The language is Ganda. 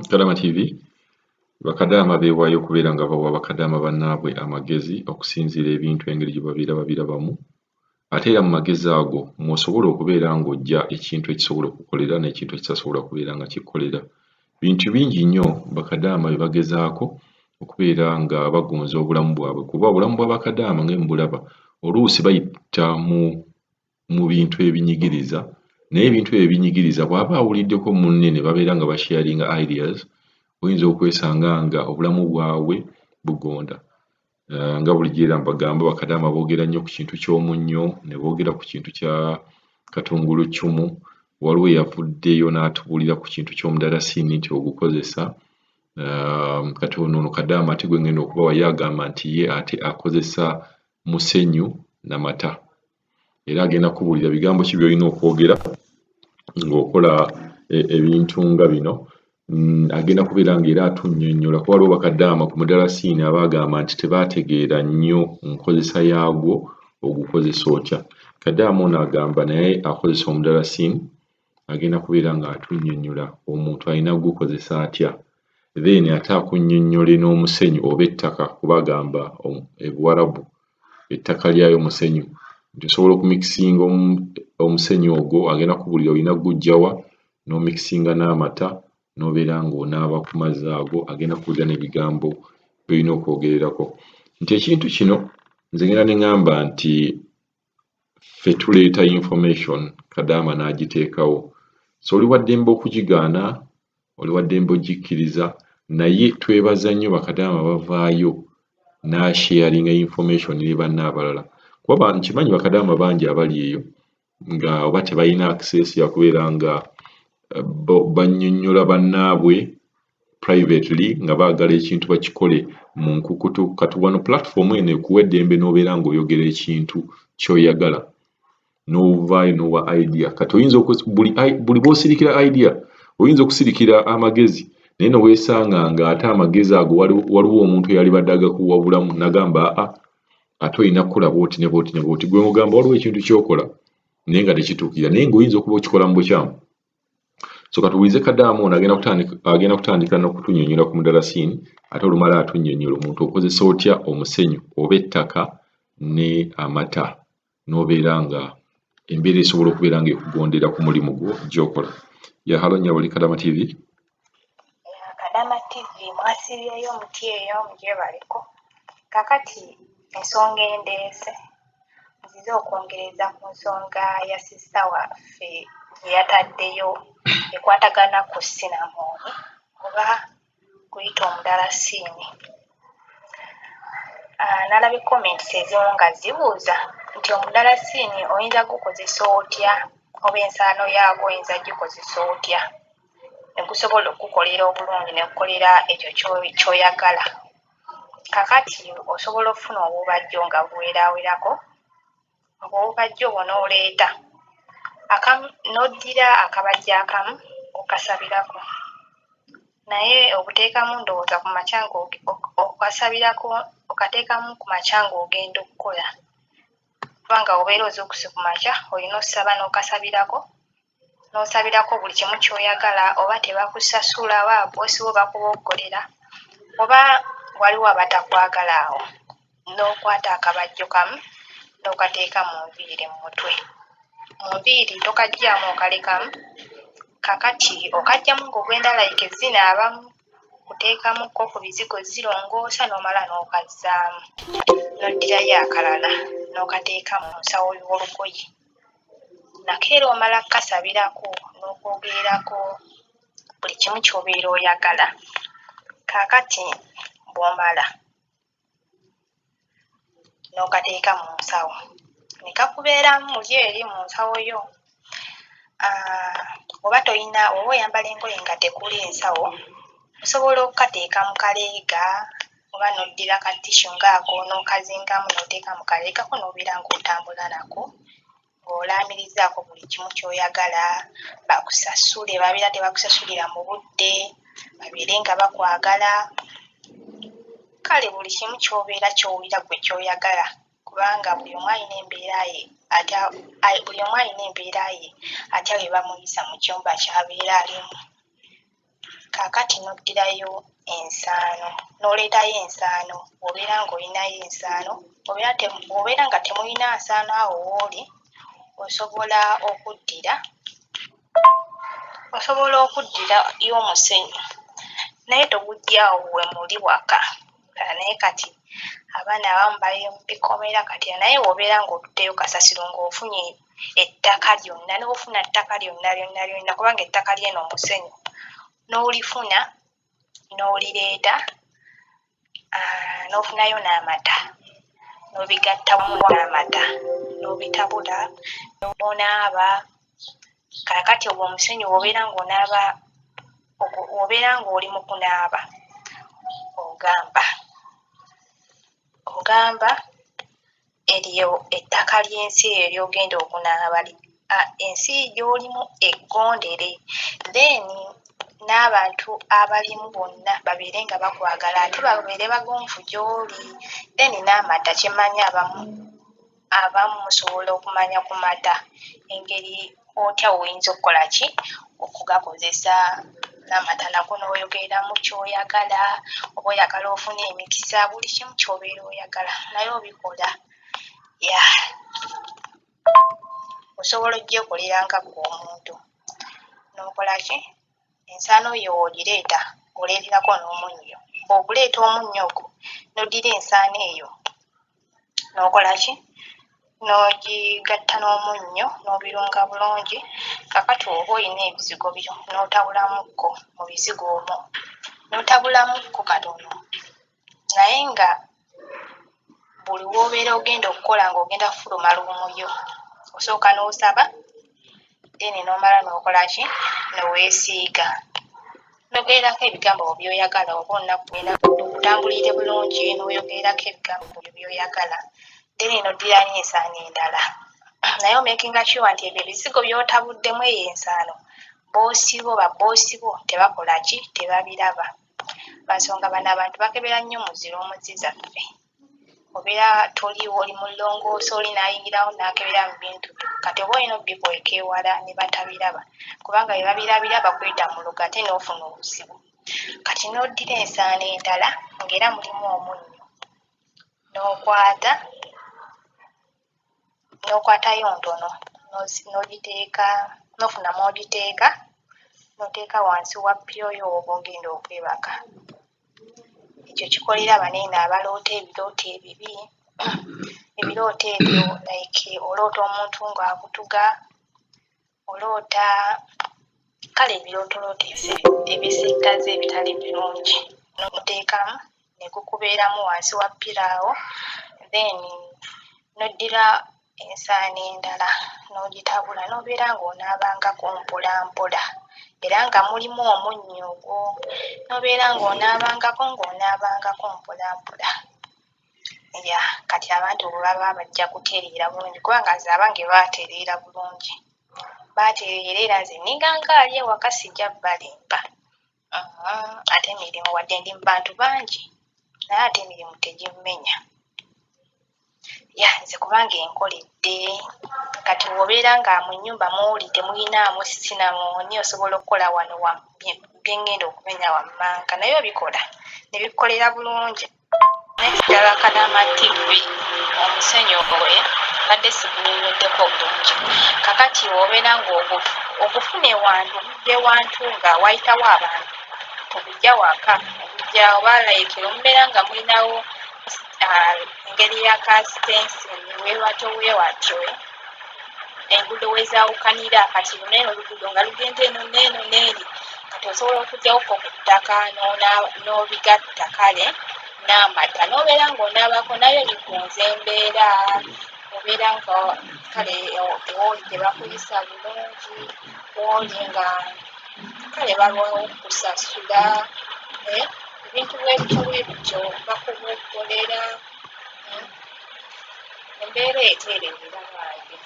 Kadama TV, bakadaama beewaayo okubeera nga bawa bakadaama bannaabwe amagezi okusinziira ebintu engeri gye babeera babirabamu, ate era mu magezi ago mw'osobola okubeera ng'oggya ekintu ekisobola okukukolera n'ekintu ekitasobola kubeera nga kikukolera. Bintu bingi nnyo bakadaama bye bagezaako okubeera nga bagonza obulamu bwabwe kuba obulamu bwa bakadaama nga bwe mubulaba oluusi bayita mu bintu ebinyigiriza naye ebintu ebyo ebinyigiriza bw'aba awuliddeko munne ne babeera nga basharinga ideas oyinza okwesanga nga obulamu bwabwe bugonda. Nga bulijjo era mbagamba bakadaama boogera nnyo ku kintu ky'omunnyo ne boogera ku kintu kya katunguluccumu, waliwo eyavuddeyo n'atubuulira ku kintu ky'omudalasiini nti ogukozesa. Kati ono kadaama ate gwe ngenda okubawa ye agamba nti ye ate akozesa musenyu na mata era agenda kukubuulira bigambo ki by'olina okwogera ng'okola ebintu nga bino. Agenda kubeera ng'era atunnyonnyola kuba waliwo bakadaama ku mudalasiini abaagamba nti tebaategeera nnyo nkozesa yaagwo ogukozesa otya. Kadaama ono agamba naye akozesa omudalasiini agenda kubeera ng'atunnyonnyola omuntu alina kugukozesa atya then ate akunnyonnyole n'omusenyu oba ettaka kuba agamba e Buwarabu ettaka lyayo musenyu nti osobola okumikisinga omusenyu ogwo agenda kukubuulira olina kuguggya wa n'omikisinga n'amata n'obeera ng'onaaba ku mazzi ago agenda kukubuulira n'ebigambo by'olina okwogererako nti ekintu kino nze ngenda ne ŋŋamba nti ffe tuleeta information kadaama n'agiteekawo so oli wa ddembe okugigaana oli wa ddembe ogikkiriza naye twebaza nnyo bakadaama bavaayo n'asharinga information ne banne abalala kuba nkimanyi bakadaama bangi abali eyo nga oba tebalina access ya kubeera nga bannyonnyola bannaabwe privately nga baagala ekintu bakikole mu nkukutu. Kati wano platform eno ekuwa eddembe n'obeera ng'oyogera ekintu ky'oyagala n'ovaayo n'owa idea. Kati oyinza buli bw'osirikira idea oyinza okusirikira amagezi naye ne weesanga ng'ate amagezi ago waliwo omuntu eyalibadde agakuwa bulamu n'agamba aa ate olina kukola bw'oti ne bw'oti ne bw'oti. Gwe ng'ogamba waliwo ekintu ky'okola naye nga tekituukirira naye ng'oyinza okuba okikola mu bukyamu. So katuwulize kadaama ono agenda kutandika n'okutunnyonnyola ku mudalasiini ate olumala atunnyonnyola omuntu okozesa otya omusenyu oba ettaka ne amata n'obeera nga embeera esobola okubeera ng'ekugondera ku mulimu gwo gy'okola. Ya hello nnyabo, oli Kadama TV. Kadama TV, mwasibyeyo omuti eyo mugyebaleko. Kakati ensonga endeese nzize okwongereza ku nsonga ya sister waffe gye yataddeyo ekwatagana ku cinnamon oba guyita omudalasiini. Nalabye comments ezimu nga zibuuza nti omudalasiini oyinza gukozesa otya oba ensaano yaagwo oyinza gikozesa otya ne gusobola okukukolera obulungi ne gukolera ekyo ky'oyagala. Kakati osobola okufuna obubajjo nga buweraawerako, obubajjo obwo n'oleeta akamu n'oddira akabajjo akamu okasabirako naye obuteekamu ndowooza ku makya okasabirako okateekamu ku makya ng'ogenda okukola kubanga obeera ozuukuse ku makya olina ossaba n'okasabirako n'osabirako buli kimu ky'oyagala oba tebakusasula oba babboosi bo bakuboggolera oba waliwo abatakwagala awo n'okwata akabajjo kamu n'okateeka mu nviiri mu mutwe. Mu nviiri tokaggyaamu okalekamu, kakati okaggyamu ng'ogenda like zinaabamu kuteekamukko ku bizigo zirongoosa n'omala n'okazzaamu n'oddirayo akalala n'okateeka mu nsawo y'olugoye nako era omala kkasabirako n'okwogererako buli kimu ky'obeera oyagala. Kaakati bw'omala n'okateeka mu nsawo ne kakubeeramu muli eri mu nsawo yo. Oba toyina oba oyambala engoye nga tekuli nsawo osobola okkateeka mu kaleega oba n'oddira ka tissue ng'ako n'okazingamu n'oteeka mu kaleega ko n'obeera ng'otambula nako ng'olaamirizaako buli kimu ky'oyagala bakusasule babeera tebakusasulira mu budde babeere nga bakwagala kale buli kimu ky'obeera ky'owulira ggwe ky'oyagala kubanga buli omu alina embeera ye atya buli omu alina embeera ye atya bwe bamuyisa mu kyumba ky'abeera alimu. Kaakati n'oddirayo ensaano, n'oleetayo ensaano, bw'obeera ng'olinayo ensaano, bw'obeera nga temulina nsaano awo w'oli, osobola okuddira osobola okuddirayo omusenyu naye toguggya awo we muli waka. Naye kati abaana abamu bali mu bikomera kati naye bw'obeera ng'otutteyo kasasiro ng'ofunye ettaka lyonna n'ofuna ttaka lyonna lyonna lyonna kubanga ettaka ly'eno omusenyu n'olifuna n'olireeta n'ofunayo n'amata n'obigatta wamu n'amata n'obitabula n'onaaba. Kaakati ogwo omusenyu bw'obeera ng'onaaba bw'obeera ng'oli mu kunaaba ogamba ogamba eryo ettaka ly'ensi eyo ly'ogenda okunaaba ensi gy'olimu eggondere then n'abantu abalimu bonna babeere nga bakwagala ate babeere bagonvu gy'oli. Then n'amata kye mmanyi abamu abamu musobola okumanya ku mata engeri otya w'oyinza okukola ki okugakozesa n'amata nago n'oyogereramu ky'oyagala oba oyagala ofune emikisa buli kimu ky'obeera oyagala naye obikola yeah. Osobola oggyekolera nga ggwe omuntu n'okola ki ensaano yo w'ogireeta oleeterako n'omunnyo bw'oguleeta omunnyo ogwo n'oddira ensaano eyo n'okola ki n'ogigatta n'omunnyo n'obirunga bulungi. Kaakati oba olina ebizigo byo n'otabulamukko mu bizigo omwo n'otabulamukko katono naye nga buli w'obeera ogenda okukola ng'ogenda kufuluma luumu yo osooka n'osaba then n'omala n'okola ki ne weesiiga n'oyogererako ebigambo by'oyagala oba olunaku lukutambulire bulungi n'oyogererako ebigambo byo by'oyagala then n'oddirayo ensaano endala naye omakinga sure nti ebyo ebizigo by'otabuddemu eyo ensaano bboosi bo babboosi bo tebakola ki tebabiraba lwa nsonga bano abantu bakebera nnyo mu ziruumu zaffe obeera toliiwo oli mu llongoosa oli n'ayingirawo n'akebera mu bintu byo kati oba olina obbikweka ewala ne batabiraba kubanga bwe babirabira bakuyita mulogo ate n'ofuna obuzibu. Kati n'oddira ensaano endala ng'era mulimu omunnyo n'okwata n'okwatayo ntono n'ogiteeka n'ofuna mw'ogiteeka n'oteeka wansi wa pillow yo w'oba ogenda okwebaka. Ekyo kikolera bano eno abaloota ebirooto ebibi ebirooto ebyo like oloota omuntu ng'akutuga oloota kale ebirootolooto ebisittaza ebitali birungi n'oteekamu ne gukubeeramu wansi wa pillow awo then n'oddira ensaano endala n'ogitabula n'obeera ng'onaabangako mpola mpola era nga mulimu omunnyo ogwo n'obeera ng'onaabangako ng'onaabangako mpola mpola. Yeah, kati abantu bwe baba bajja kutereera bulungi kubanga nze abange baatereera bulungi baatereera era nze nninganga ali ewaka sijja bbalimba. Ate emirimu wadde ndi mu bantu bangi naye ate emirimu tegimmenya. Yeah, nze kubanga enkoledde. Kati bw'obeera nga mu nnyumba mw'oli temulinaamu cinnamon osobola okukola wano bye ŋŋenda okumenya wammanga naye obikola ne bikukolera bulungi. N'ekirala Kadaama TV omusenyu ogwo mbadde sigunnyonnyoddeko bulungi. Kaakati bw'obeera ng'ogufuna ewantu oguggya ewantu nga wayitawo abantu toguggya waka oguggya oba like mubeera nga mulinawo engeri ya kasitenseni weewatyo weewatyo enguudo we zaawukanira kati luno eno oluguudo nga lugenda eno n'eno n'eri kati osobola okuggyawokko ku ttaka n'obigatta kale n'amata n'obeera ng'onaabako nabyo bigonza embeera obeera nga kale wooli tebakuyisa bulungi wooli nga kale balwawo okkusasula ebintu bwe bityo bwe bityo bakuboggolera embeera etereera bambi.